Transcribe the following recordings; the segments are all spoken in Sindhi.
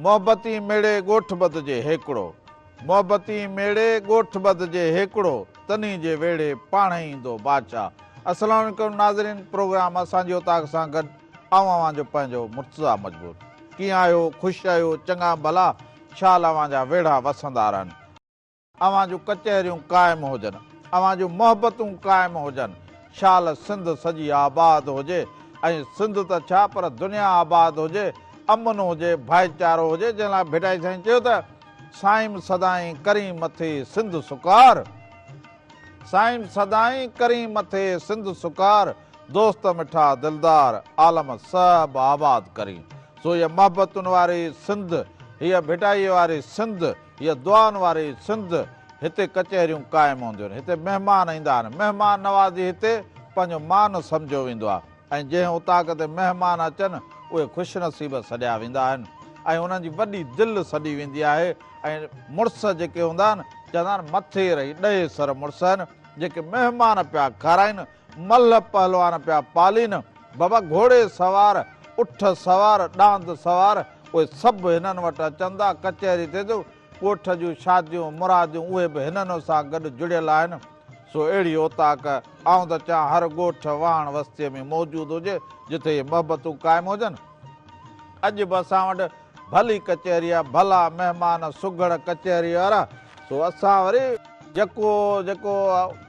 محبتين ميڙي ڳوٺ ٻڌجي هيڪڙو، محبتين ميڙي ڳوٺ ٻڌجي هيڪڙو، تنهي جي ويڙهي پاڻهي ايندو بادشاهه. السلام عليڪم ناظرين پروگرام اسان جي اوطاق سان گڏ آئون اوهان جو پنهنجو مرتضيٰ مجبور. ڪيئن آهيو خوش آهيو چڱا ڀلا شال اوهان جا ويڙها وسندا رهن. اوهان جون ڪچهريون قائم هجن، اوهان جون محبتون قائم هجن، شال سنڌ سڄي آباد هجي ۽ سنڌ ته ڇا پر دنيا آباد هجي، امن هجي، ڀائيچارو هجي، جنهن لاء ڀٽائي سائين چيو ته، سائيم سدائين ڪرين مٿي سنڌ سڪار، سائيم سدائين ڪرين مٿي سنڌ سڪار، دوست مٺا دلدار، عالم سڀ آباد ڪرين. سو هيء محبتن واري سنڌ، هيء ڀٽائيء واري سنڌ، هيء دعائن واري سنڌ، هتي ڪچهريون قائم هونديون آهن، هتي مهمان ايندا آهن، مهمان نوازي هتي پنهنجو مان سمجهيو ويندو آهي ۽ جنهن اوطاق تي مهمان اچن اهي خوش نصيب سڏيا ويندا آهن ۽ انهن جي وڏي دل سڏي ويندي آهي ۽ مڙس جيڪي هوندا آهن چوندا آهن مٿي رهي ڏهي سر مڙس آهن جيڪي مهمان پيا کارائين ملهه پهلوان پيا پالين، بابا گهوڙي سوار، اٺ سوار، ڏاند سوار، اهي سڀ هنن وٽ اچن ٿا، ڪچهري ٿئي ٿي، ڳوٺ جون شاديون مراديون اهي به هنن سان گڏ جڙيل آهن، سو اهڙي اوطاق آئون ته چاهيان هر ڳوٺ واهڻ وستيء ۾ موجود هجي، جتي اهي محبتون قائم هجن. اڄ به اسان وٽ ڀلي ڪچهري آ، ڀلا مهمان سگهڙ ڪچهري وارا، سو اسان وري جيڪو جيڪو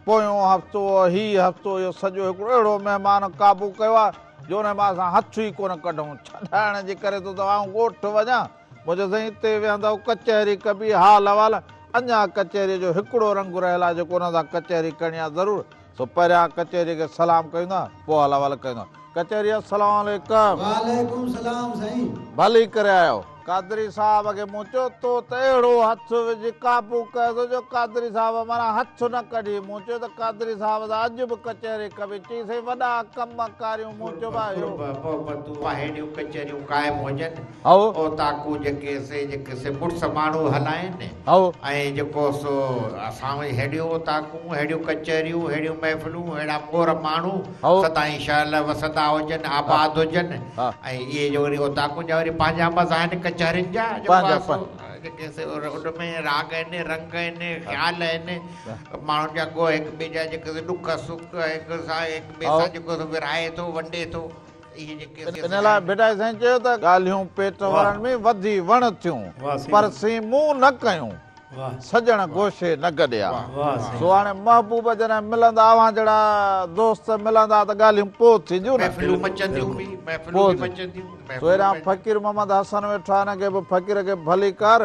پويون هفتو هي هفتو اهو سڄو هڪڙو اهڙو مهمان قابو ڪيو آ جو ان مان اسان هٿ ئي ڪونه ڪڍون، ڇڏائڻ جي ڪري ٿو ته آئون ڳوٺ وڃان، مون چيو سائين اتي ويهندؤ ڪچهري ڪبي حال احوال، اڃا ڪچهريء جو هڪڙو رنگ رهيل آ جيڪو ان سان ڪچهري ڪرڻي آ ضرور. سو پهريان ڪچهريء کي سلام ڪيون ٿا، پوء حال احوال ڪيون ٿا. ڪچهري السلام عليڪم. وعليڪم سلام سائين. ڀلي ڪري آيو. قادري صاحب کي مون چيو، تو ته اهڙو هٿ وجهي قابو ڪيس جو قادري صاحب معنيٰ هٿ نه ڪڍي. مون چيو ته قادري صاحب سان اڄ به ڪچهري ڪبي. چيائين سائين وڏا ڪم ڪاريون. مون چيو ڀاء اهو. قرب محبتون اهڙيون ڪچهريون قائم هجن. هائو. اوطاقون جيڪي سي جيڪي سي مڙس ماڻهو هلائين. هائو. ۽ جيڪو سو اسان وٽ ههڙيون اوطاقون، ههڙيون ڪچهريون، ههڙيون محفلون، ههڙا مور ماڻهو هائو. سدائين شل وسندا هجن، آباد هجن ها. ۽ اهي جو وري اوطاقن جا وري پنهنجا مزا آهن ڪچهرين جا جيڪو پنهنجا آهي سو پنهنجا. جيڪي سي ان ۾ راڳ آهن، رنگ آهن، خيال آهن، ماڻهن جا گوء هڪ ٻئي جا جيڪي سي ڏک سک هڪ سان هڪ ٻئي هائو. سان جيڪو سو ورهائي ٿو، ونڊي ٿو. ان لاء ڀٽائي سائين چيو ته. ڳالهيون پيٽ ورن ۾ وڌي وڻ ٿيون، پر سين مون نه ڪيون، سڄڻ گوشي نه گڏيا. سو هاڻي محبوب جڏهن ملندا، اوهان جهڙا دوست ملندا ته ڳالهيون پوء ٿينديون نه. پوء سو هيڏانهن فقير محمد حسن ويٺو آهي، هن کي به فقير کي ڀليڪار.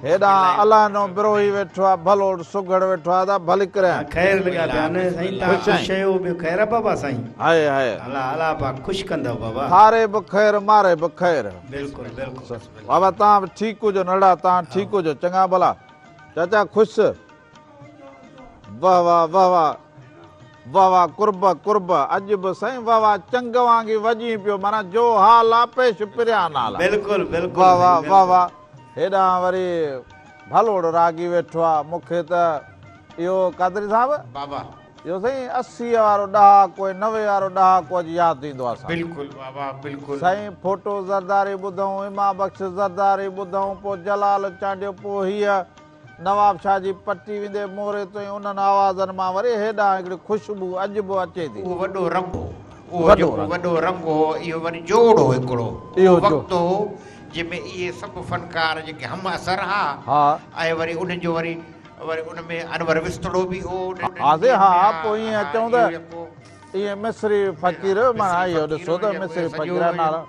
هيڏانهن الهانو بروهي ويٺو آ، ڀلوڙ سگهڙ ويٺو آ، ادا ڀلي ڪريان. خير لڳا پيا آهن سائين تان خوش خوش آهيو ٻيو خير آ بابا سائين. هائي هائي. الله الله پاڪ خوش ڪندو بابا. کاري به خير ماري به خير. بلڪل بلڪل. بابا تان به ٺيڪ هجو ننڍڙا تان ٺيڪ هجو چڱا ڀلا چاچا خوش. واه واه واه واه واه واه قرب قرب اڄ به سائين واه واه چنگ وانگي وڄين پيو معنيٰ جو حال آ پيش پريان نال آ. بلڪل بلڪل واه واه سائين واه بلڪل. واه هيڏانهن وري ڀلوڙ راڳي ويٺو آ مون کي ته اهو قادري صاحب بابا. اهو سائين 80 وارو ڏهاڪو ۽ 90 وارو ڏهاڪو اڄ ياد ايندو آ اسان کي. بلڪل بابا بلڪل. سائين ڦوٽو زرداري ٻڌئون امام بخش زرداري ٻڌئون پوء جلال چانڊيو پوء هيء نوابشاهه جي پٽي ويندي موري تائين انهن آوازن مان وري هيڏانهن هڪڙي خوشبو اڄ به اچي ٿي. اهو وڏو رنگ هو. اهو جيڪو وڏو رنگ هو، اهو وري جوڙ هو هڪڙو. اهو وقت هو، جنهن ۾ اهي سڀ فنڪار جيڪي هم عصر ها ۽ وري انهن جو وري وري ان ۾ انور وسطڙو به هو. ها سي ها، پوء ائين چئون ته ائين مصري فقير معنيٰ اهو ڏسو ته مصري فقير نالا.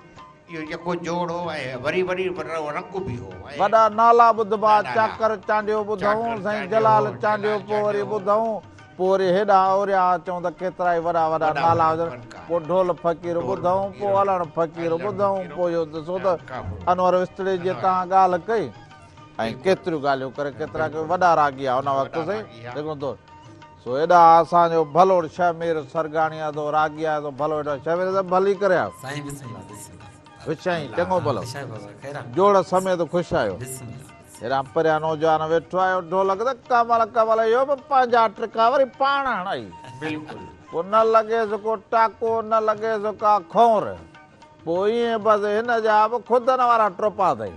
اهو يڪو جوڙ هو ۽ وري وري رنگ به هو ۽. وڏا نالا ٻڌبا، چاڪر چانڊيو ٻڌئون، سائين جلال چانڊيو پوء وري ٻڌئون، پوء وري هيڏانهن اوريان اچون ته ڪيترائي وڏا وڏا نالا هجن، پوء ڍول فقير ٻڌئون، پوء علڻ فقير ٻڌئون، پوء اهو ڏسو ته انور وسطڙي جي تان ڳالهه ڪئي ۽ ڪيتريون ڳالهيون ڪري ڪيترا وڏا راڳي ها ان وقت سائين جيڪو دوست. سو هيڏانهن اسان جو ڀلوڙ شهمير سرگاڻي آ ٿو راڳي آ ٿو ڀلو ويٺو آ شهمير صاحب ڀلي ڪري آيو. سائين بسم الله بسم الله. خوش آهين چڱو ڀلو خوش آهيو بابا خير آ. جوڙ سميت خوش آهيو. بسم الله. هيڏانهن پريان نوجوان ويٺو آهي ڍولڪ ته ڪمل ڪمل اهو به پنهنجا ٽڪا وري پاڻ هڻائي. بلڪل. پوء نه لڳيس ڪو ٽاڪو نه لڳيس ڪا کونر. پوء ائين بس هن جا به خودن وارا ٽوپا اٿئي.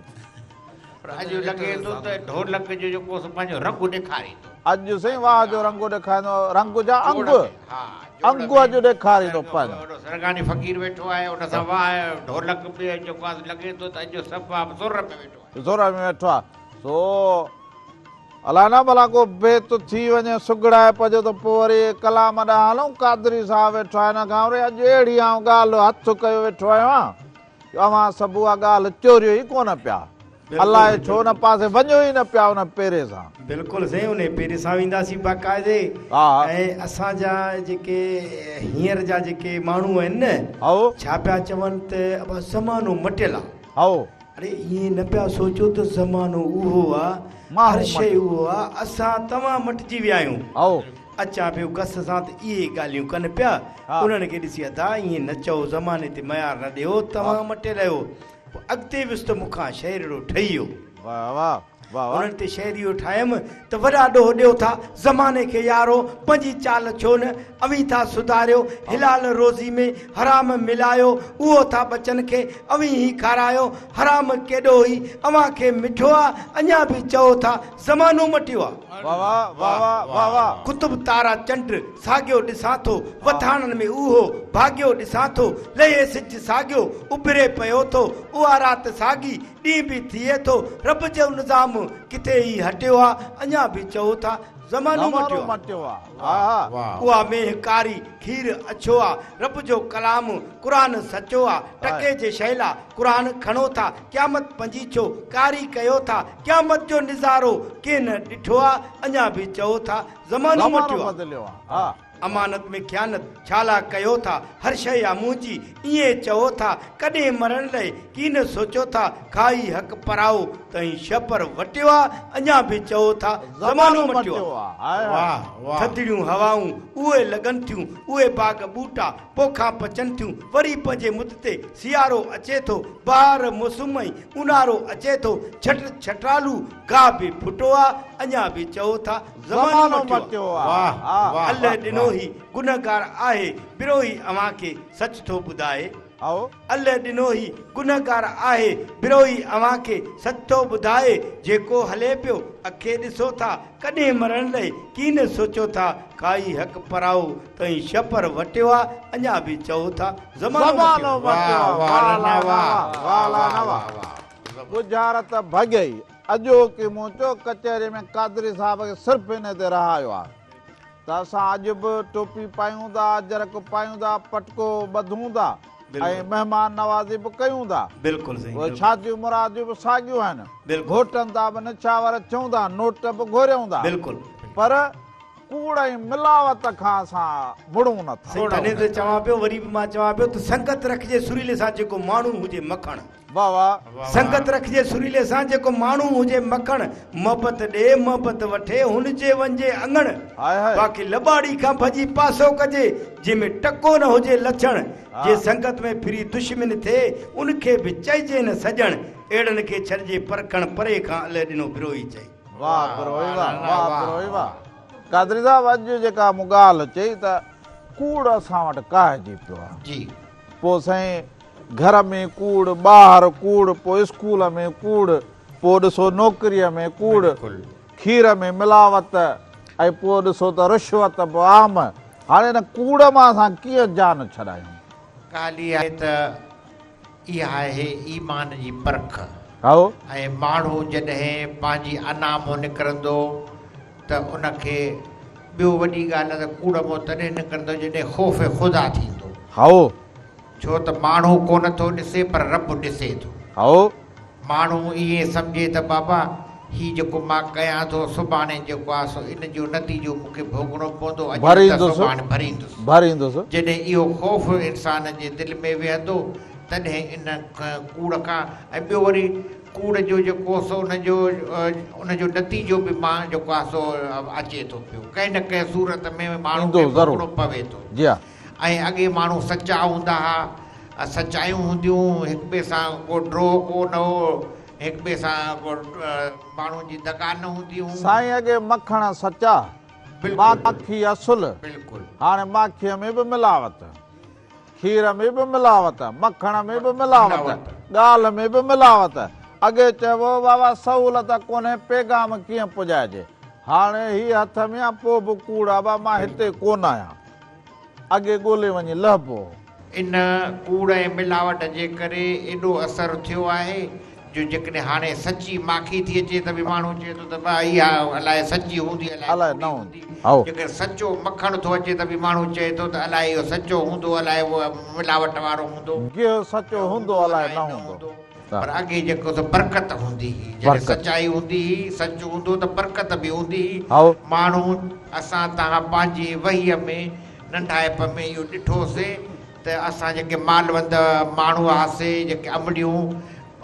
پر اڄ لڳي ٿو ته ڍولڪ جو جيڪو سو پنهنجو رنگ ڏيکاريندو. اڄ سائين واهه جو رنگ ڏيکاريندو، رنگ جا انگ انگ اڄ ڏيکاريندو پنهنجو. سرگاني فقير ويٺو آهي ان سان واهه ڍولڪ به جيڪو آهي لڳي ٿو ته اڄ صفا زور ۾ ويٺو آهي. زور ۾ ويٺو آهي سو الاء نه ڀلا ڪو بيت ٿي وڃي سگهڙائپ جو ته پوء وري ڪلام ڏانهن هلون. قادري صاحب ويٺو آهي هن کان وري اڄ اهڙي آئون ڳالهه هٿ ڪيو ويٺو آهيان جو اوهان سڀ اها ڳالهه چوريو ئي ڪونه پيا. الاء ڇو ان پاسي وڃو ئي نه پيا ان پيري سان. بلڪل سائين انهي پيري سان وينداسين باقاعدي ۽ اسان جا جيڪي هينئر جا جيڪي ماڻهو آهن نه ڇا پيا چون ته ابا زمانو مٽيل آ. اڙي ائين نه پيا سوچو ته زمانو اهو آ هر شيء اهو آ اسان توهان مٽجي ويا آهيون. اچان پيو گس سان ته اهي ڳالهيون ڪن پيا انهن کي ڏسي ادا ائين نه چئو زماني تي ميار نه ڏيو توهان مٽيل آهيو. پوء اڳتي ويس ته مون کان شعر اهڙو ٺهي ويو. انهن تي شعر اهو ٺاهيم ته وڏا ڏوهه ڏيو ٿا زماني کي يارو، پنهنجي چال ڇو نه اوهين ٿا سڌاريو، حلال روزي ۾ حرام ملايو، اهو ٿا ٻچن کي اوهين ئي کارايو، حرام ڪيڏو ئي اوهان کي مٺو آ، اڃا به چئو ٿا زمانو مٽيو آ. قطب تارا چنڊ ساڳيو ڏسان ٿو، وٿاڻن ۾ اهو ڀاڳيو ڏسان ٿو، لهي سج ساڳيو اڀري پيو ٿو، اها رات ساڳي ڏينهن به ٿئي ٿو، رب جو نظام ڪٿي هي هٽيو آ، اڃا به چئو ٿا زمانو مٽيو آ. اها مينهن ڪاري کير اڇو آ، رب جو ڪلام قرآن سچو آ، ٽڪي جي شيء لا قرآن کڻو ٿا، قيامت پنجي ڇو ڪاري ڪيو ٿا، قيامت جو نظارو ڪنهن نه ڏٺو آ، اڃا به چئو ٿا زمانو مٽيو آ. امانت ۾ خيانت ڇا لا ڪيو ٿا، هر شيء آ منهنجي ائين چئو ٿا، ڪڏهن مرڻ لئه ڪين سوچيو ٿا، کائي حق پرائو تئين شهپر وٽيو آ، اڃا به چئو ٿا زمانو مٽيو آ. ٿڌڙيون هوائون اهي لڳن ٿيون، اهي باغ ٻوٽا پوکان پچن ٿيون، وري پنهنجي مد تي سيارو اچي ٿو، بهار موسم ۽ اونهارو اچي ٿو، ڇٽ ڇٽالو گاهه به ڦٽو آ، اڃا به چئو ٿا زمانو مٽيو آ. الله ڏنو هي گنهگار آهي، بروهي اوهان کي سچ ٿو ٻڌائي. الله ڏنو هي گنهگار آهي، بروهي اوهان کي سچ ٿو ٻڌائي. جيڪو هلي پيو اکي ڏسو ٿا، ڪڏهن مرڻ لئه ڪين سوچيو ٿا، کائي حق پرائو تئين شهپر وٽيو آ، اڃا به چئو ٿا زمانو مٽيو آ. ڳجهارت ڀڳئي. اڄوڪي مون چيو ڪچهري ۾ قادري صاحب کي صرف انهي تي رهايو آ ته اسان اڄ به ٽوپي پايون ٿا، اجرڪ پايون ٿا، پٽڪو ٻڌون ٿا ۽ مهمان نوازي به ڪيون ٿا. اهي شاديون مراديون به ساڳيون آهن. گهوٽن تان به نڇاور ٿيون ٿا، نوٽ به گهوريون ٿا. پر ڪوڙ ۽ ملاوت کان اسان مڙون نه ٿا. سائين تڏهن ته چوان پيو وري به مان چوان پيو ته سنگت رکجي سريلي سان جيڪو ماڻهو هجي مکڻ. واه واه. سنگت رکجي سريلي سان جيڪو ماڻهو هجي مکڻ، محبت ڏي محبت وٺي هن جي وڃجي اڱڻ، باقي لٻاڙي کان ڀڄي پاسو ڪجي جنهن ۾ ٽڪو نه هجي لڇڻ، جي سنگت ۾ ڦري دشمن ٿئي ان کي به چئجي نه سڄڻ، اهڙن کي ڇڏجي پرکڻ پري کان الهه ڏنو بروهي چئي. واه بروهي واه واه بروهي واه. قادري صاحب اڄ جيڪا مون ڳالهه چئي ته ڪوڙ اسان وٽ ڪاهجي پيو آهي. جي. پوء سائين گهر ۾ ڪوڙ، ٻاهر ڪوڙ، پوء اسڪول ۾ ڪوڙ، پوء ڏسو نوڪريء ۾ ڪوڙ، کير ۾ ملاوت ۽ پوء ڏسو ته رشوت به عام. هاڻي ان ڪوڙ مان اسان ڪيئن جان ڇڏايون؟ ڳالهه اها آهي ته اها آهي ايمان جي پرک. هائو. ۽ ماڻهو جڏهن پنهنجي انا مون نڪرندو ته ان کي ٻيو وڏي ڳالهه ته ڪوڙ مون تڏهن نڪرندو جڏهن خوف خدا ٿيندو. هائو. ڇو ته ماڻهو ڪونه ٿو ڏسي پر رب ڏسي ٿو. هائو. ماڻهو ائين سمجهي ته بابا هي جيڪو مان ڪيان ٿو سڀاڻي جيڪو آهي سو ان جو نتيجو مون کي ڀوڳڻو پوندو اڄ نه ته سڀاڻي ڀريندس. ڀريندس. جڏهن اهو خوف انسان جي دل ۾ ويهندو تڏهن ان ڪوڙ کان ۽ ٻيو وري ڪوڙ جو جيڪو سو ان جو ان جو نتيجو به مان جيڪو آهي سو اچي ٿو پيو ڪنهن نه ڪنهن صورت ۾ ماڻهو کي ڀوڳڻو پوي ٿو. جي ها. ۽ اڳي ماڻهو سچا هوندا ها، سچايون هونديون، هڪ ٻئي سان ڪو ڊوهه ڪو نه هو، هڪ ٻئي سان ڪو ماڻهن جي دغا نه هوندي هئي. سائين اڳي مکڻ سچا، ماکي اصل، هاڻي ماکيء ۾ به ملاوت، کير ۾ به ملاوت، مکڻ ۾ به ملاوت، ڳالهه ۾ به ملاوت. اڳي چئبو هو بابا سهولت ڪونهي پيغام ڪيئن پڄائجي. هاڻي هي هٿ ۾ آ پوء به ڪوڙ آ با مان هتي ڪونه آهيان. اڳي ڳولي وڃي لهبو هو. ان ڪوڙ ۽ ملاوٽ جي ڪري ايڏو اثر ٿيو آهي جو جيڪڏهن هاڻي سچي ماکي ٿي اچي ته به ماڻهو چئي ٿو ته ڀاء اها الائي سچي هوندي الائي ڪوڙي هوندي. جيڪڏهن سچو مکڻ ٿو اچي ته به ماڻهو چئي ٿو ته الائي اهو سچو هوندو الائي اهو ملاوٽ وارو هوندو. گيهه سچو هوندو الائي نه هوندو. پر اڳي جيڪو سو برڪت هوندي هئي. جڏهن سچائي هوندي هئي، سچ هوندو ته برڪت به هوندي هئي. ماڻهو اسان توهان پنهنجي وهيء ۾ ننڍائپ ۾ اهو ڏٺوسي ته اسان جيڪي مالوند ماڻهو هئاسي، جيڪي امڙيون،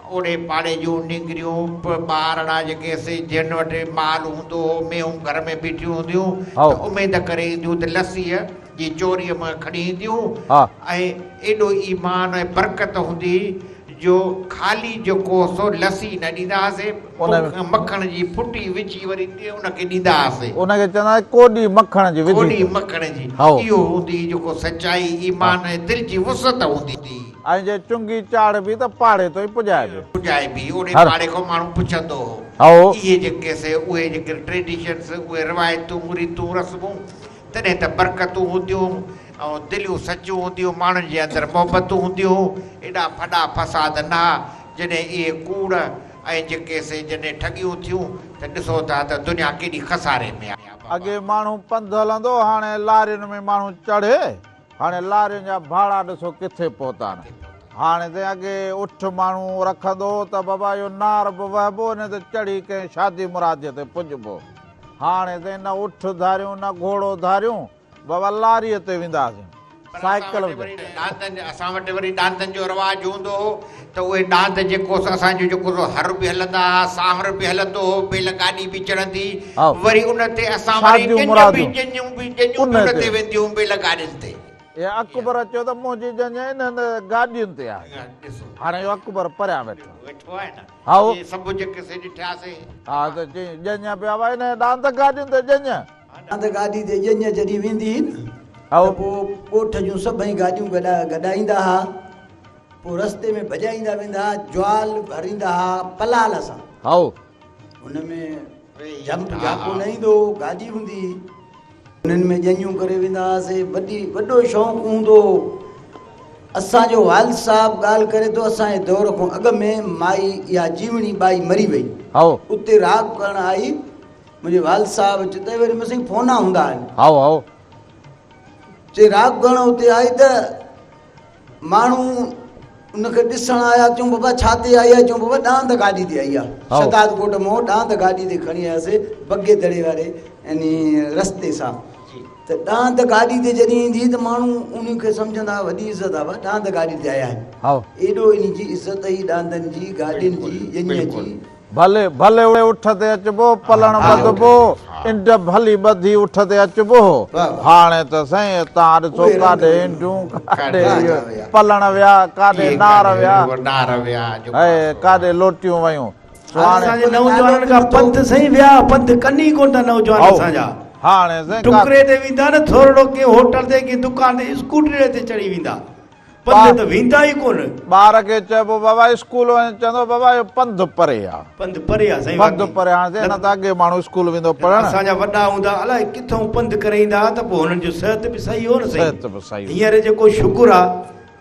اوڙي پاڙي جون نينگريون، ٻارڙا جيڪي سي جن وٽ مال هوندو هو، مينهون گهر ۾ بيٺيون هونديون ته اميد ڪري اينديون ته لسيء جي چوريء مان کڻي اينديون ۽ ايڏو ايمان ۽ برڪت هوندي هئي جو خالي جيڪو سو لسي نه ڏيندا هئاسي، مکڻ جي ڦٽي وجهي وري ان کي ڏيندا هئاسي. ان کي چوندا هئا ڪوڏي مکڻ جي وجهي. ڪوڏي مکڻ جي. اهو هوندي هئي جيڪو سچائي، ايمان ۽ دل جي وسعت هوندي هئي. ۽ جي چونگي چاڙهبي ته پاڙي تائين پڄائبي. پڄائبي. اوڙي پاڙي کان ماڻهو پڇندو هو. اهي جيڪي سي اهي جيڪي ٽريڊيشنس، اهي روايتون، ريتون، رسمون، تڏهن ته برڪتون هونديون ۽ دليون سچيون هونديون، ماڻهن جي اندر محبتون هونديون، ايڏا ڦڏا فساد نه ها، جڏهن اهي ڪوڙ ۽ جيڪي سي جڏهن ٺڳيون ٿيون ته ڏسو ٿا ته دنيا ڪيڏي خساري ۾ آهي. اڳي ماڻهو پنڌ هلندو هو، هاڻي لارين ۾ ماڻهو چڙهي، هاڻي لارين جا ڀاڙا ڏسو ڪٿي پهتا آهن. هاڻي ته اڳي اٺ ماڻهو رکندو هو ته بابا اهو نار به وهبو نه ته چڙهي ڪنهن شادي مراديء تي پڄبو. هاڻي ته نه اٺ ڌاريون نه گهوڙو ڌاريون، بابا لاريء تي وينداسين. پر اسان سائيڪل وٽ هجي. وري ڏاندن اسان وٽ وري ڏاندن جو رواج هوندو هو ته اهي ڏاند جيڪو سو اسان جو جيڪو سو هر به هلندا ها، سانهر به هلندو هو، بيل گاڏي به چڙهندي وري ان تي اسان وري شاديون ڄڃ به مراديون ڄڃون به ڄڃون ان به ان تي. تي وينديون بيل گاڏين تي. اي اڪبر چيو ته منهنجي ڄڃ انهن گاڏين تي آهي. هاڻي اهو اڪبر پريان ويٺو. ويٺو آهي نه. هائو. اهي سڀ جيڪي سي ڏٺاسي. ها ته چيائين ڄڃ پيا هئا انهن ڏاند گاڏين تي ڄڃ. ڏاند گاڏي تي ڄڃ جڏهن ويندي هئي نه ته پوء ڳوٺ جون سڀئي گاڏيون گڏائيندا ها. پوء رستي ۾ ڀڄائيندا ويندا ها، جوال ڀريندا ها پلال سان. هائو. ان ۾ جهمپ جهاپو نه ايندو هو، گاڏي هوندي هئي. انهن ۾ ڄڃون ڪري ويندا هئاسي. وڏي وڏو شوق هوندو هو. اسان جو والد صاحب ڳالهه ڪري ٿو اسان جي دور کان اڳ ۾ مائي اها جيوڻي ٻائي مري وئي. هائو. اتي راڳ ڪرڻ آئي. منهنجي والد صاحب چيو ته وري مسين فونا هوندا آهن. هائو هائو. چي راڳ ڪرڻ اتي آئي ته ماڻهو ان کي ڏسڻ آيا، چيون بابا ڇا تي آئي آهي؟ چيون بابا ڏاند گاڏي تي آئي آهي. شهداد ڪوٽ مان ڏاند گاڏي تي کڻي آياسي بگي دڙي واري يعني رستي سان. ته ڏاند گاڏي تي جڏهن ايندي هئي ته ماڻهو ان کي سمجهندا هئا وڏي عزت آهي بابا ڏاند گاڏي تي آيا آهن. ايڏو ان جي عزت هئي ڏاندن جي، گاڏين جي، ڄڃ جي. ڀلي ڀلي اٺ تي اچبو، پلڻ ٻڌبو، انڊ ڀلي ٻڌي اٺ تي اچبو هو. هاڻي ته سائين تان ڏسو ڪاڏي انڊون، ڪاڏي پلڻ ويا، ڪاڏي نار ويا، ۽ ڪاڏي لوٽيون ويون. سو هاڻي اسان جي نوجوانن کان پنڌ سائين ويا، پنڌ ڪن ئي ڪونه ٿا نوجوان اسان جا. هاڻي سائين ٽڪري تي ويندا نه ٿورڙو ڪنهن هوٽل تي ڪنهن دڪان تي اسڪوٽري تي چڙهي ويندا. پنڌ ته ويندا ئي ڪونه. ٻار کي چئبو بابا اسڪول وڃ چوندو بابا اهو پنڌ پري آ. پنڌ پري آ سائين پنڌ پري هاڻي سائين نه ته اڳي ماڻهو اسڪول ويندو پڙهڻ. اسان جا وڏا هوندا الائي ڪٿئون پنڌ ڪري ايندا ها ته پوء هنن جو صحت به صحيح هو نه سائين. صحت به صحيح هئي. هينئر جيڪو شگر آ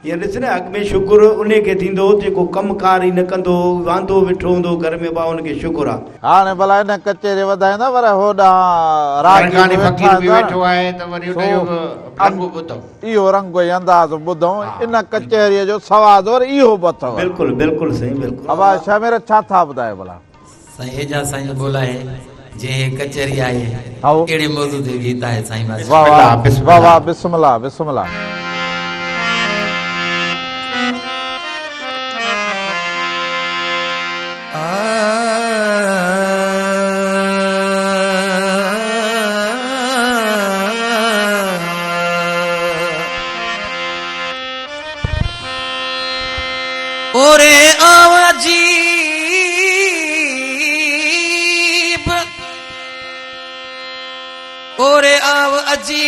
هينئر ڏس نه اڳ ۾ شگر انهي کي ٿيندو هو جيڪو ڪم ڪار ئي نه ڪندو هو واندو ويٺو هوندو هو گهر ۾ ڀاء ان کي شگر آ. هاڻي ڀلا ان ڪچهري وڌائيندا پر هوڏانهن راڳي به رنگاڻي ويٺا فقير به آهن ويٺو آهي ته وري ان جو به رنگ ٻڌو. اهو رنگ ۽ انداز ٻڌئون، ان ڪچهريء جو سواد وري اهو به اٿئو. بلڪل بلڪل سائين بلڪل. ابا شهمير ڇا ٿا ٻڌايو ڀلا. سائين اعجاز سائين جو ٻول آهي جنهن هي ڪچهري آهي اهڙي موضوع تي گيت آهي سائين بس. واه واه واه واه بسم الله بسم الله. اوري آو عجيب اوري آو عجيب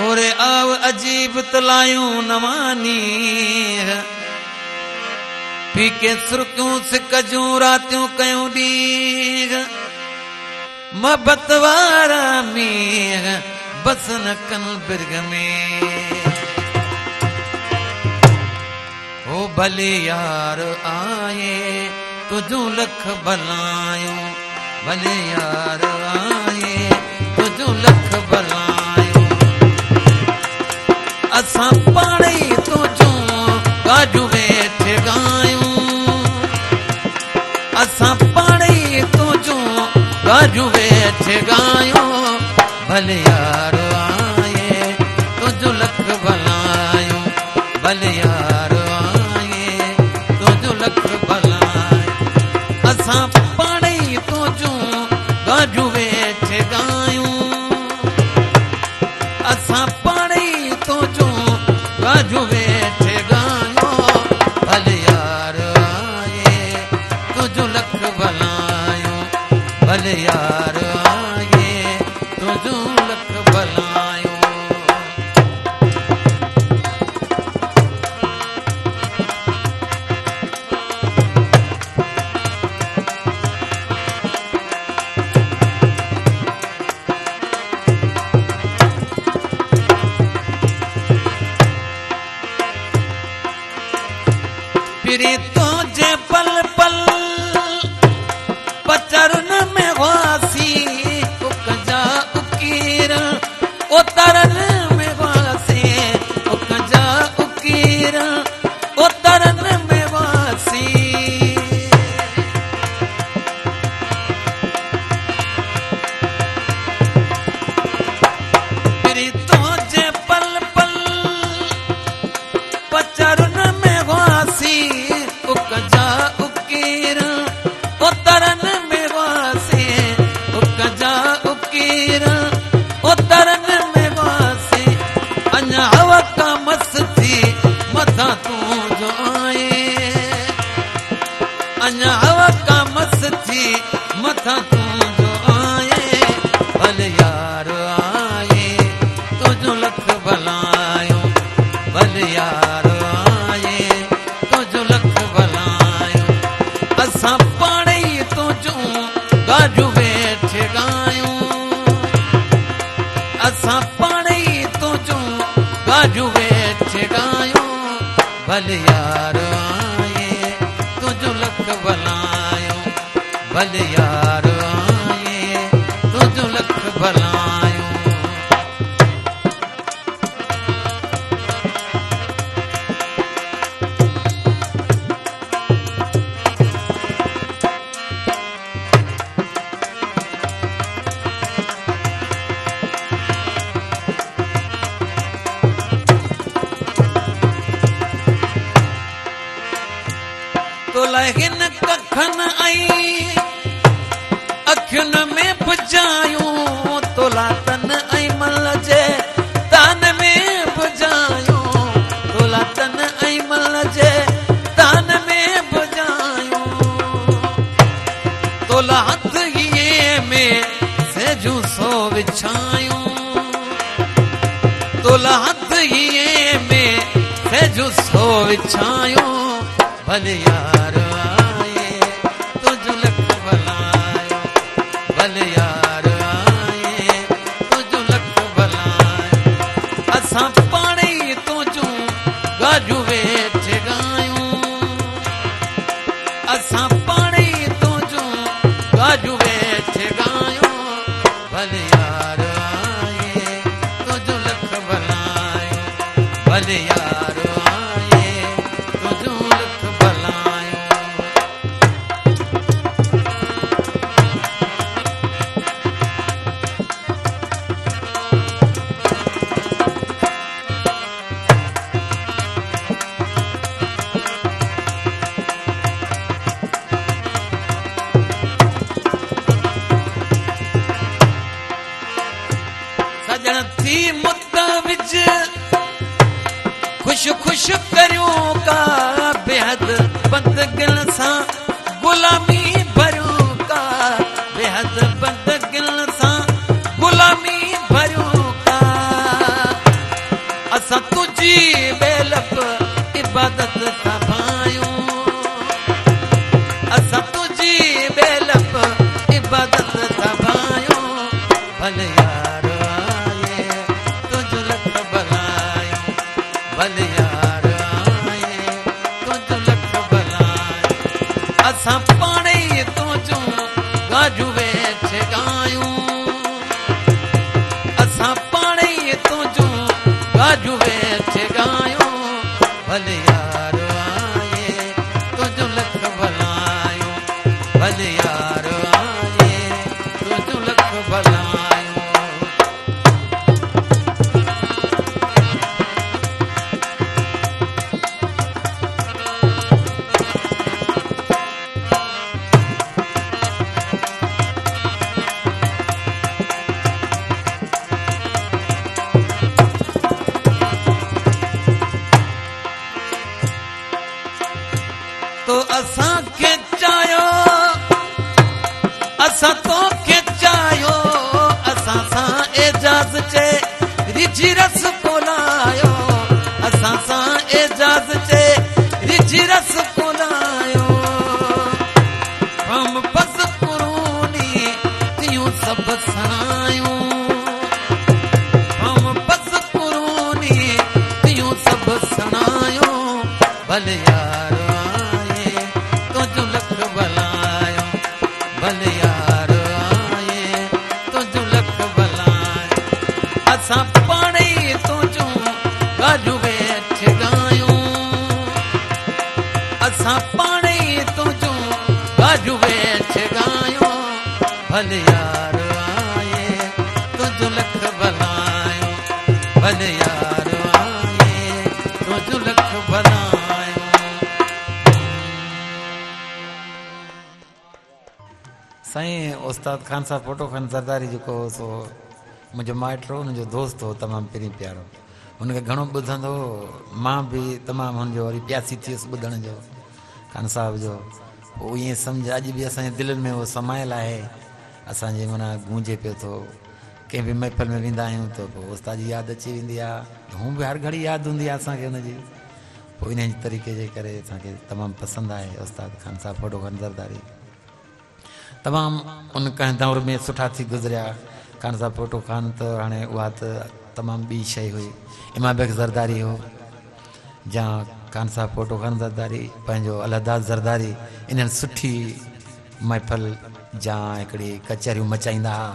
اوري آو عجيب ته لايون نوان نينهن. پي ڪي سرڪيون سڪ جون راتيون ڪيون ڏينهن. محبت وارا مينهن بس نه ڪن برگ ۾. هو ڀلي يار آهي تنهنجون لک ڀلايون ڀلي يار آهي تنهنجون لک ڀلايون اسان پاڻ ئي تنهنجون ڳاجون ويٺي ڳايون اسان پاڻ ئي تنهنجون ڳاجون ويٺي ڳايون ڀلي يار آهي تنهنجون لک ڀلايون ڀلي يار آهي تنهنجون لک ڀلايون اسان پاڻ ئي تنهنجون ڳاجون ويٺي ڳايون اسان پاڻ ئي تنهنجون ڳاجون ويٺي ڳايون ڀلي يار آهي تنهنجون لک ڀلايون ڀلي يار آهي تنهنجون لک ڀلايون. پرين تنهنجي پل پل پچرن ۾ هئاسين اڪ جا اڪير اوترن ۾ هئاسين اڪ جا اڪير اوترن ۾ هئاسين. پرين تنهنجي پل پل پچرن ۾ هئاسين اڪ جا اڪير اوترن ۾ هئاسين اڪ جا اڪير اوترن ۾ هئاسين اڃا هوا ڪا مس ٿي مٿان تون جو آئين اڃا هوا ڪا مس ٿي مٿان تون جو آئين ڀلي يار آئين تنهنجون لک ڀلايون ڀلي يار آئين تنهنجون لک ڀلايون اسان پاڻ ئي تنهنجون ڳاجون ويٺي ڳايون اسان پاڻ ئي تنهنجون ڳاجون ويٺي ڳايون ڀلي يار آئين تنهنجون لک ڀلايون ڀلي يار آئين تنهنجون لک ڀلايون. تو لاءِ هن ڪکن ۽ اکين ۾ پڄايون تو لاءِ تن ۽ مل جي تان ۾ پڄايون تو لاءِ تن ۽ مل جي تان ۾ پڄايون تو لاءِ هٿ هيئين ۾ سيجون سو وڇايون تو لاءِ هٿ هيئين ۾ سيجون سو وڇايون ڀلي يار آهي تنهنجو لک ڀلايون ڀلي يار آهي تنهنجو لک ڀلايون اسان پاڻ ئي تنهنجون ڳاجون ويٺي ڳايون اسان پاڻ ئي تنهنجون ڳاجون ويٺي ڳايون ڀلي يار آهي تنهنجو لک ڀلايون ڀلي يار آهي تنهنجو لک ڀلايون. سڄڻ ٿي متوج خوش خوش ڪريون ڪا بيحد بندگين سان غلامي ڀريون ڪا بيحد بندگين سان غلامي ڀريون ڪا. تنهنجي ٻيلپ عبادت ٿا ڀانيون. اسان تنهنجي ٻيلپ عبادت ٿا ڀانيون. ڀل يار آهي تنهنجو لک ڀلايون. ڀل يار آهي تنهنجو لک ڀلايون. اسان پاڻ ئي تنهنجون ڳاجون ويٺي ڳايون. اسان پاڻ ئي تنهنجون ڳاجون ويٺي ڳايون. ڀل يار آهي تنهنجو لک ڀلايون. ڀل يار آهي تنهنجو لک ڀلايون. تو اسان کي چاهيو اسان توکي چاهيو اسان سان اعجاز چئي رجهي رس ڪولايو اسان سان اعجاز چئي رجهي رس ڪولايو هم بس قروني تيون سڀ سڻايون هم بس قروني تيون سڀ سڻايون ڀل يار آهي تنهنجو لک ڀلايون ڀل يار آهي تنهنجو لک ڀلايون اسان پاڻ ئي تنهنجون ڳالهيون ويٺ ڳايون اسان پاڻ ئي تنهنجون ڳالهيون ويٺ ڳايون ڀل يار آهي تنهنجو لک ڀلايون ڀل يار آهي تنهنجو لک ڀلايون. سائين استاد خان صاحب ڦوٽو خان زرداري جيڪو هو سو منهنجو مائٽ هو، ان جو دوست هو تمام پرين پيارو. هن کي گهڻو ٻڌندو هو، مان به تمام هن جو وري پياسي ٿي ويس ٻڌڻ جو خان صاحب جو. پوء ائين سمجهه اڄ به اسان جي دلين ۾ اهو سمايل آهي، اسان جي معنيٰ گونجي پيو ٿو. ڪنهن به محفل ۾ ويندا آهيون ته پوء استاد جي ياد اچي ويندي آهي، هونء به هر گهڙي ياد هوندي آهي اسان کي هن جي. پوء انهيء طريقي جي ڪري اسان کي تمام پسند آهي استاد خان صاحب ڦوٽو خان زرداري. تمام ان ڪنهن دور ۾ سٺا ٿي گذريا. خان صاحب ڦوٽو خان ته هاڻي اها ته تمام ٻي شيء هئي. امام بيگ زرداري هو جا خان صاحب ڦوٽو خان زرداري پنهنجو الهداد زرداري انهن سٺي محفل جا هڪڙي ڪچهريون مچائيندا ها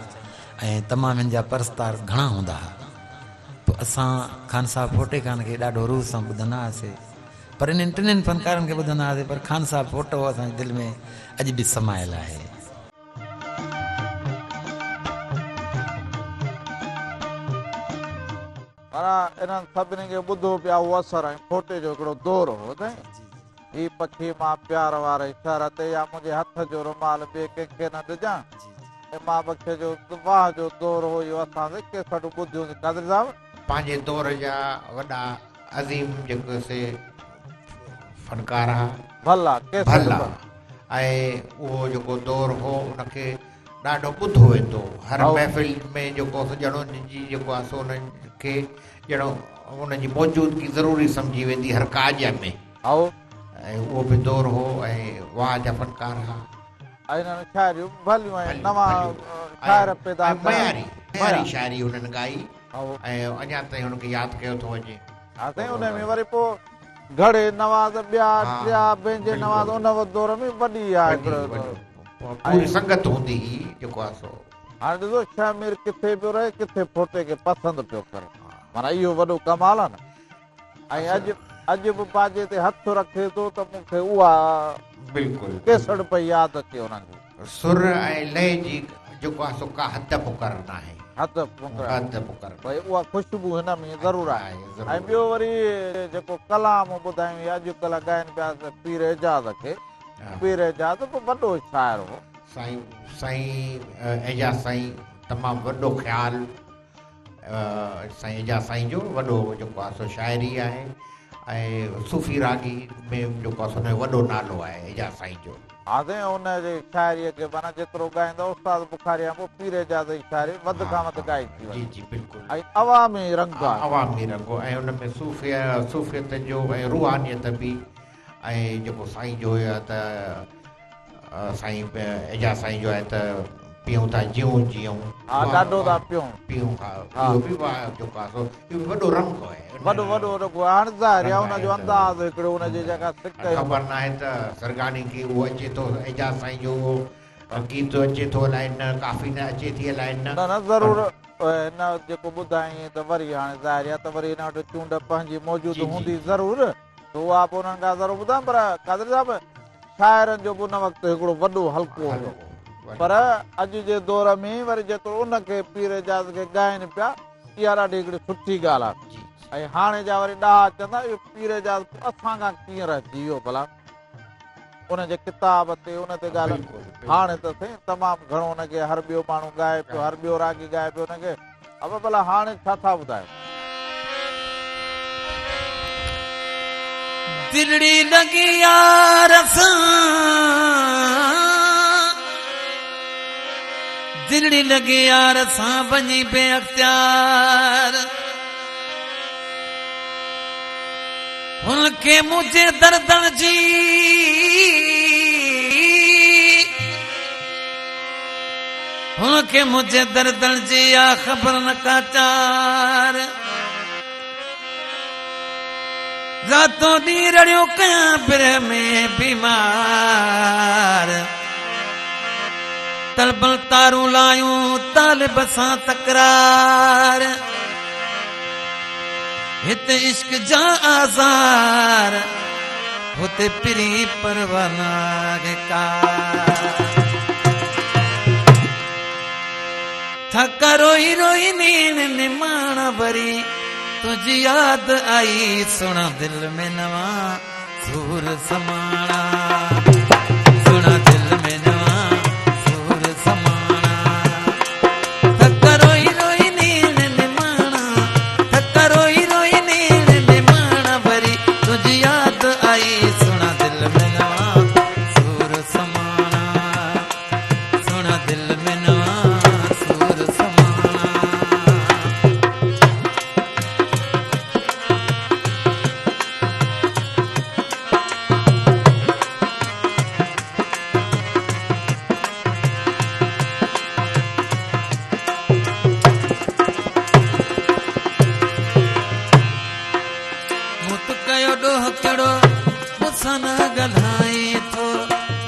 ۽ تمام هن جا پرستار گهڻا هوندا ها. پوء اسان خان صاحب ڦوٽي خان کي ڏاڍو روح سان ٻڌندا هئاسي. پر انهن ٽنهين فنڪارن کي ٻڌندا هئاسين پر خان صاحب فوٽو اسان جي دل ۾ اڄ به سمايل آهي. معنيٰ انهن سڀني کي ٻڌو پيا اهو اثر ۽ ڦوٽي جو هڪڙو دور هو سائين هي پکي مان پيار واري شهر تي يا منهنجي هٿ جو رومال ٻئي ڪنهن کي نه ڏجان امام بخش جو واهه جو دور هو اهو اسان سين ڪيسٽون ٻڌيون سين قادري صاحب. پنهنجي دور جا وڏا عظيم جيڪو سي فنڪار ها. ڀلا ڪيسٽ ڀلا ۽ اهو جيڪو دور هو ان کي ڏاڍو ٻڌو ويندو هو. هر محفل ۾ جيڪو سو ڄڻ ان جي جيڪو آهي سو انهن کي ڄڻ ان جي موجودگي ضروري سمجهي ويندي هر ڪاڄ ۾. ۽ اهو به دور هو ۽ واهه جا فنڪار ها. ۽ انهن شاعريون به ڀليون ۽ نوان شاعر پيدا ڪيا. معياري معياري شاعري هنن ڳائي. ۽ اڃا تائين هن کي ياد ڪيو ٿو وڃي. ها سائين ان ۾ وري پوء گهڙي نواز ٻيا ٽيا بنجي نواز ان دور ۾ وڏي آ پوري سنگت هوندي هئي جيڪو آ سو. هاڻي ڏسو شهمير ڪٿي پيو رهي ڪٿي ڦوٽي کي پسند پيو ڪري معنيٰ اهو وڏو ڪمال آ نه. ۽ اڄ اڄ به باجي تي هٿ رکي ٿو ته مون کي اها بلڪل ڪيسڙ پئي ياد اچي انهن جي. سر ۽ لئي جي جيڪو آهي سو ڪا حد مقرر ناهي. حد مقرر حد مقرر ڀئي اها خوشبو هن ۾ ضرور آهي ۽ ٻيو وري جيڪو ڪلام ٻڌايون هي اڄ ڪلهه ڳائن پيا پير اعجاز کي پير اعجاز به وڏو شاعر هو. سائين سائين اعجاز سائين تمام وڏو خيال سائين اعجاز سائين جو وڏو جيڪو آهي سو شاعري آهي ۽ صوفي راڳي ۾ جيڪو آهي سو ان جو وڏو نالو آهي اعجاز سائين جو. ها سائين ان جي شاعريء کي معنيٰ جيترو ڳائيندا استاد بخاري کان پوء پير اعجاز جي شاعري وڌ کان وڌ ڳائي ٿي وڃي. جي جي بلڪل. ۽ عوامي رنگ آهي. عوامي رنگ ۽ ان ۾ صوفي صوفيت جو ۽ روحانيت به ۽ جيڪو سائين جو آهي ته سائين اعجاز سائين جو آهي ته پيئون ٿا جيئون جيئون. ها ڏاڍو ٿا پيئون. پيئون ها اهو به جيڪو آهي سو اهو به وڏو رنگ آهي. وڏو وڏو رنگ آهي هاڻي ظاهر آهي ان جو انداز هڪڙو ان جي جيڪا سڪ ۽. خبر ناهي ته سرگاڻي کي اهو اچي ٿو اعجاز سائين جو اهو گيت اچي ٿو الائي نه ڪافي نه اچي ٿي الائي نه. نه نه ضرور هن جيڪو ٻڌائين ته وري هاڻي ظاهر آهي ته وري هن وٽ چونڊ پنهنجي موجود هوندي ضرور. ته اها به انهن کان ضرور ٻڌم پر قادري صاحب شاعرن جو به ان وقت هڪڙو وڏو حلقو هيو پر اڄ جي دور ۾ وري جيترو ان کي پير اعجاز کي ڳائن پيا اها ڏاڍي هڪڙي سٺي ڳالهه آهي ۽ هاڻي جا وري ڏاها چوندا اهو پير اعجاز اسان کان ڪيئن رهجي ويو ڀلا ان جي ڪتاب تي ان تي ڳالهه هاڻي ته سائين تمام گهڻو ان کي هر ٻيو ماڻهو ڳائي پيو هر ٻيو راڳي ڳائي پيو ان کي ابا ڀلا هاڻي ڇا ٿا ٻڌايو؟ دلڙي لڳي يار سان دلڙي لڳي يار سان وڃي بي اختيار هن کي منهنجي دردن جي هن کي منهنجي دردن جي آ خبر نه ڪا چار راتو ڏينهن رڙيون ڪيان برهه ۾ بيمار طلبن تارون لايون طالب سان تڪرار هت عشق جا آزار هتي پرين پروانا ڪا ٿڪ روئي روئي نيڻ نماڻا وري تنهنجي ياد آئي سهڻا دل ۾ نوان سور سماڻا سهڻا دل ۾ نوان سور سماڻا ٿڪ روئي روئي نيڻ نماڻا ٿڪ روئي روئي نيڻ نماڻا وري تنهنجي ياد آئي سهڻا دل ۾ نوان سور سماڻا سهڻا دل ۾ نوان سور سماڻا. مون ته ڪيو ڏوهه ڪهڙو مون سان نه ڳالهائين ٿو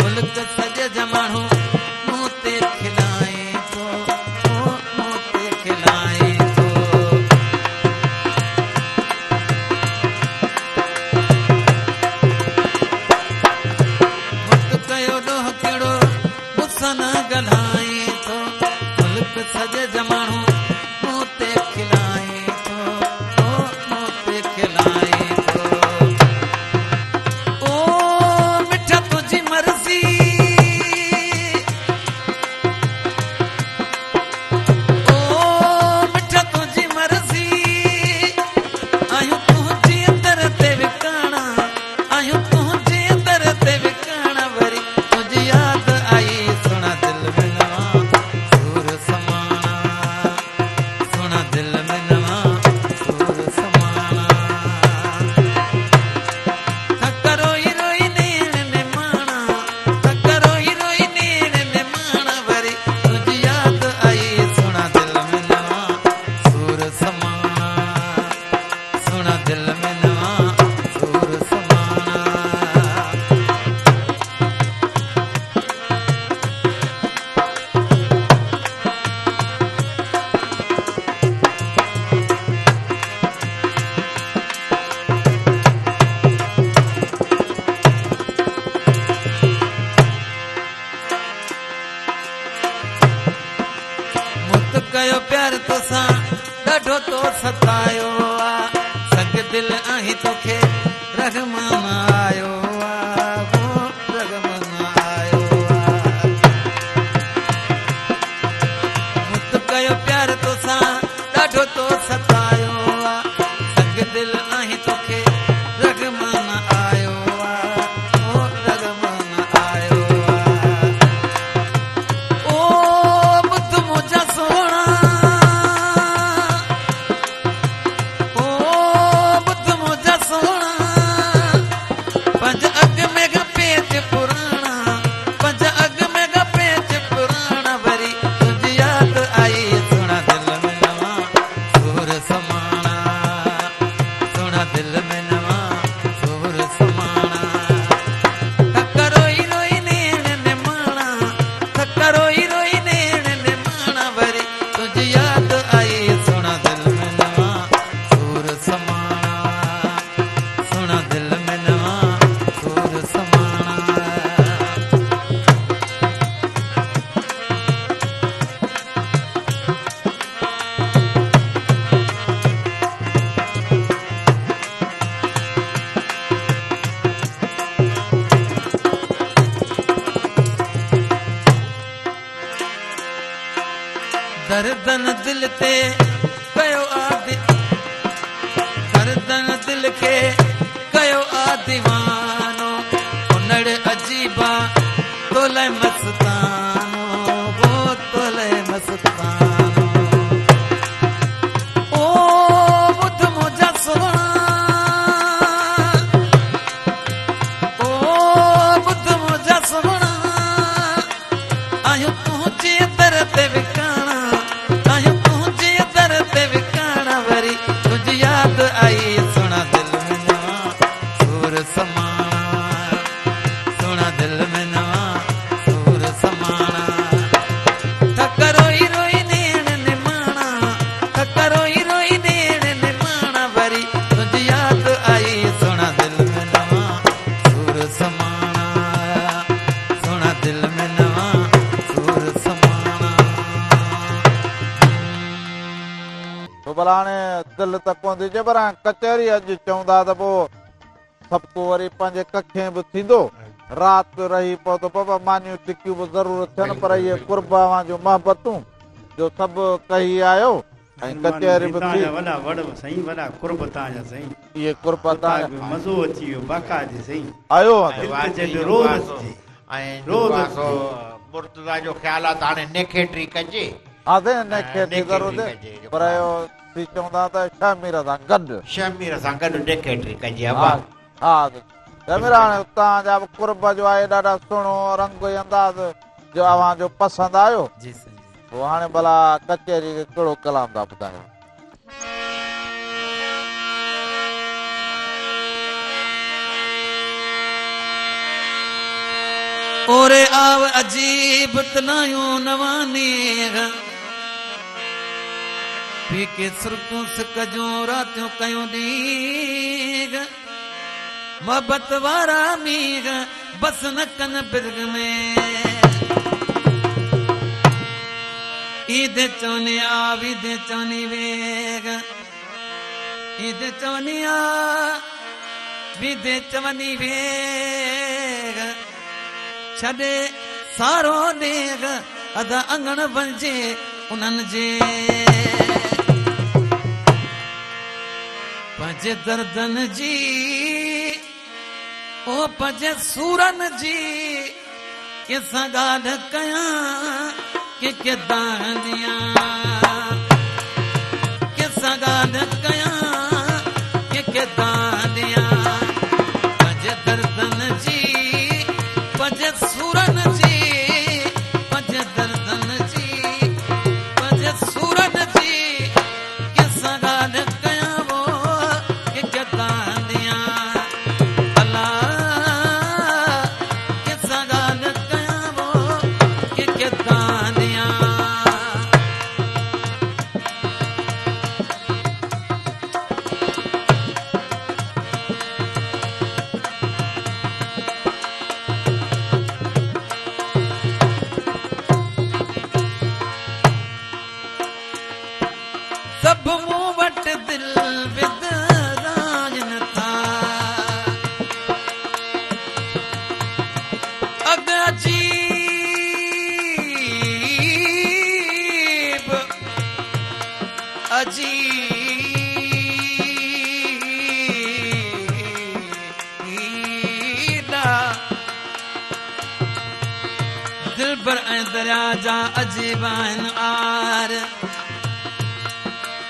ملڪ سڄي جا ماڻهو مون تي کلائين ٿو مون تي کلائين ٿو. مون ته ڪيو ڏوهه ڪهڙو مون سان نه ڳالهائين ٿو ملڪ سڄي جا ماڻهو مون تي کلائين ٿو مون تي کلائين ٿو او مٺا تنهنجي مرضي او مٺا تنهنجي مرضي آهيون تنهنجي در تي وڪاڻا آهيون تنهنجي در تي وڪاڻا وري تنهنجي ياد آئي سهڻا دل ۾ نوان سور سماڻا سهڻا دل ۾ نوان سور سماڻا ٿڪ روئي روئي نيڻ نماڻا ٿڪ روئي روئي نيڻ نماڻا وري تنهنجي ياد آئي سهڻا دل ۾ نوان سور سماڻا سهڻا دل ۾ نوان سور سماڻا. مون ته ڪيو پيار توسان ڏاڍو تو ستايو آ سنگ دل آهين توکي رحم نه آيو آ هو رحم نه آيو آ مون ته ڪيو پيار توسان ڏاڍو تو ستايو آ سنگ دل آهين توکي رحم نه آيو آ هو رحم نه آيو آ. دردن دل تي ڪيو آ دردن دل کي ڪيو آ ديوانو، انڙ عجيبا تولئي مستانو، هو تولئي مستانو. او ٻڌ منهنجا سهڻا، او ٻڌ منهنجا سهڻا، آهيون تنهنجي در تي وڪاڻا، آهيون تنهنجي در تي وڪاڻا، وري تنهنجي ياد آئي سهڻا دل ۾ نوان سور سماڻا، سهڻا دل ۾ نوان سور سماڻا. ٿڪ روئي روئي نيڻ نماڻا، ٿڪ روئي روئي نيڻ نماڻا، وري تنهنجي ياد آئي سهڻا دل ۾ نوان سور سماڻا، سهڻا دل ۾ نوان سور سماڻا. پوءِ ڀلا هاڻي دل ته ڪونه ٿي چئي، پر هاڻي ڪچهري اڄ چوندا ته پوءِ سڀ ڪو وري پنهنجي ڪکي به ٿيندو، رات رهي پوءِ ته بابا مانيون ٽڪيون به ضرور ٿين، پر اهي قرب اوهان جون محبتون جو سڀ ڪهي آيو ۽ ڪچهري به ٿي. وڏا وڙ سائين، وڏا قرب توهان جا سائين، اهي قرب توهان جا، مزو اچي ويو باقاعدي سائين آيو. روز اچجي ۽ روز. مرتضيٰ جو خيال آهي ته هاڻي نيکيٽري ڪجي. ها سائين، نيکيٽري ضرور، پر اهو ٿي چوندا ته شهمير سان گڏ، شهمير سان گڏ نيکيٽري ڪجي. ها ها شهمير، هاڻي توهان جا به قرب جو آهي ڏاڍا سهڻو رنگ ۽ انداز جو اوهان جو پسند آيو. جي سائين. پوءِ هاڻي ڀلا ڪچهري کي ڪهڙو ڪلام ٿا ٻڌايو؟ اوري آو عجيب تلايون نوانيغ، پي ڪي سرڪون سڪ جون راتيون ڪيون ڏينهن، محبت وارا مينهن بس نه ڪن برگ ۾. عيد چوني آ ويد چوني ويگ، عيد چوني آ ويد چوني ويگ، ڇڏي سارو ڏيگ ادا اڱڻ بڻجي انهن جي. پنهنجي دردن جي او پنهنجي سورن جي ڪنهن سان ڳالهه ڪيان، ڪنهن کي دانهن، ڪنهن سان ڳالهه ڪيان، ڪنهن کي دانهن. پنهنجي دردن جي پنهنجي سورن جي، پنهنجي دردن جي پنهنجي سورن جي ڪنهن سان ڳالهه ڪيان، وو ڪنهن کي دانهن. الا ڪنهن سان ڳالهه ڪيان، وو ڪنهن کي دانهن. سڀ مون وٽ دل وڌرائن ٿا، اڳ عجيب عجيب دلبر ۽ دريا جا عجيب آهن آر،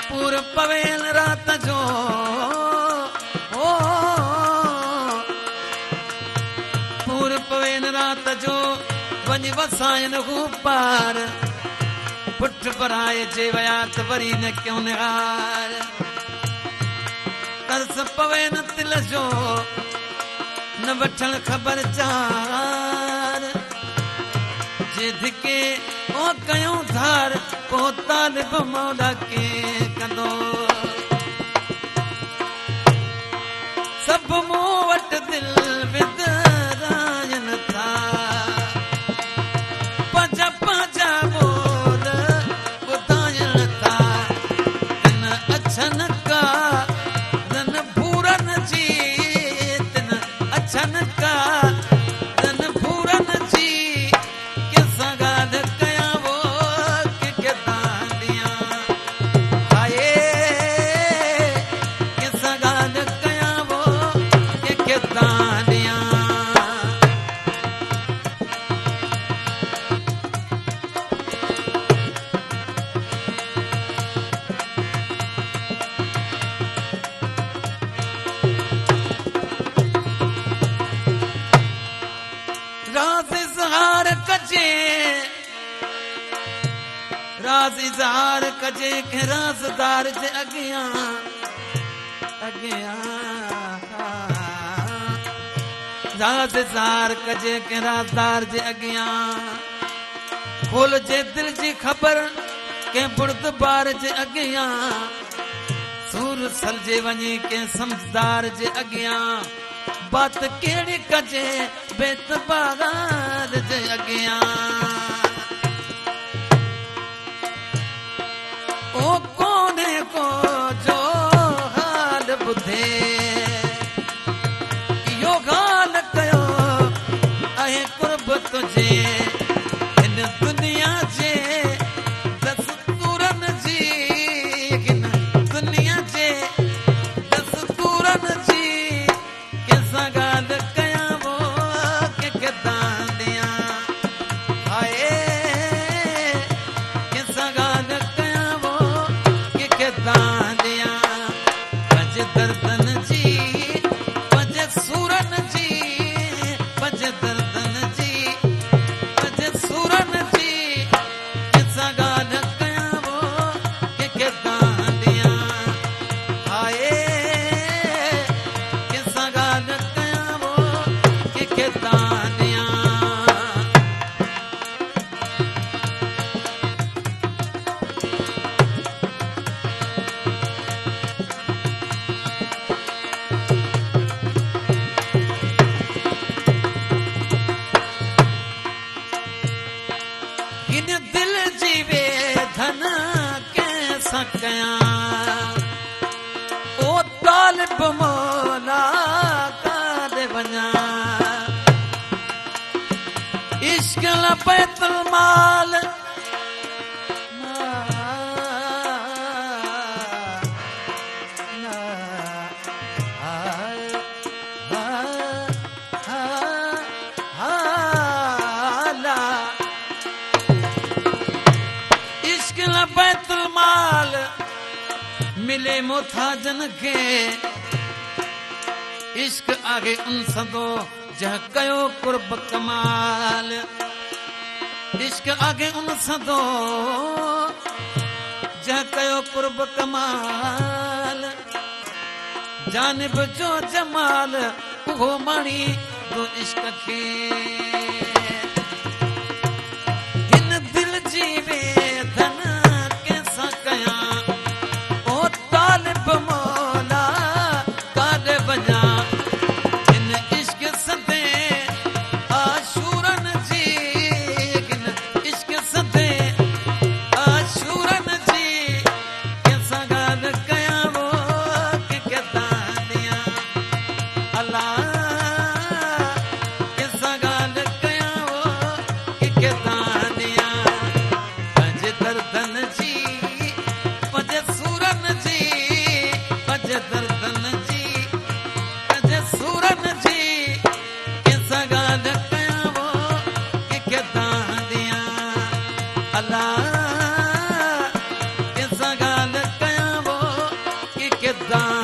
پور پويل رات جو، او پور پويل رات جو وڃي وسائن هو پار، پٺ پرائي جي ويا ته وري نه ڪيون نهار. ترس پوي نه تل جو نه وٺڻ خبر چار، جي ڌڪي او ڪيون ڌار، پوءِ طالب مولا ڪي ڪندو. سڀ مون وٽ دل وڌرائن ٿا، پنهنجا پنهنجا ٻول ٻڌائن ٿا، تن اڇن ڪا رن ڀورن جي، تن اڇن ڪا رن ڀورن جي ڪنهن سان ڳالهه ڪيان، وو ڪنهن کي دانهن ڏيان. اظهار ڪجي ڪنهن رازدار جي اڳيان اڳيان راز اظهار ڪجي ڪنهن رازدار جي اڳيان کولجي دل جي خبر ڪنهن بردبار جي اڳيان سور سلجي وڃي ڪنهن سمجهدار جي اڳيان بات ڪهڙي ڪجي بيتبار جي اڳيان او ڪونهي ڪو جو حال ٻڌي اهو حال ڪيو آهي قرب تنهنجي هن دنيا جي دستورن جي هن دنيا جي دستورن جي ڪنهن سان ڳالهه ڪيان وو ڪنهن کي دانهن ڏيان هاءِ ڪنهن سان ڳالهه ڪيان وو ڪنهن کي دانهن ڏيان پنهنجي دردن جي پنهنجي سورن جي پنهنجي دردن جي پنهنجي سورن جي ڪنهن سان ڳالهه ڪيان وو ڪنهن کي دانهن ڏيان هاءِ ڪنهن سان ڳالهه ڪيان وو ڪنهن کي دانهن ڏيان. هن دل جي ويڌن ڪنهن سان ڪيان او طالب مولا ڪاڏي وڃان عشق لاءِ بيت المال عشق لاءِ بيت المال ملي محتاجن کي عشق آهي ان سندو جنهن ڪيو قرب ڪمال عشق آهي ان سندو جنهن ڪيو قرب ڪمال جانب جو جمال اهو ماڻيندو عشق کي هن دل جي ويڌن ڪنهن سان ڪيان او طالب مولا ڪاڏي وڃان هن عشق سندي عاشورن جي هن عشق سندي عاشورن جي ڪنهن سان ڳالهه ڪيان وو ڪنهن کي دانهن ڏيان الله ڪنهن سان ڳالهه ڪيان وو ڪنهن کي دانهن ڏيان پنهنجي دردن جي پنهنجي سورن جي پنهنجي دردن جي پنهنجي سورن جي ڪنهن سان ڳالهه ڪيان وو ڪنهن کي دانهن ڏيان الله ڪنهن سان ڳالهه ڪيان وو ڪنهن کي دانهن.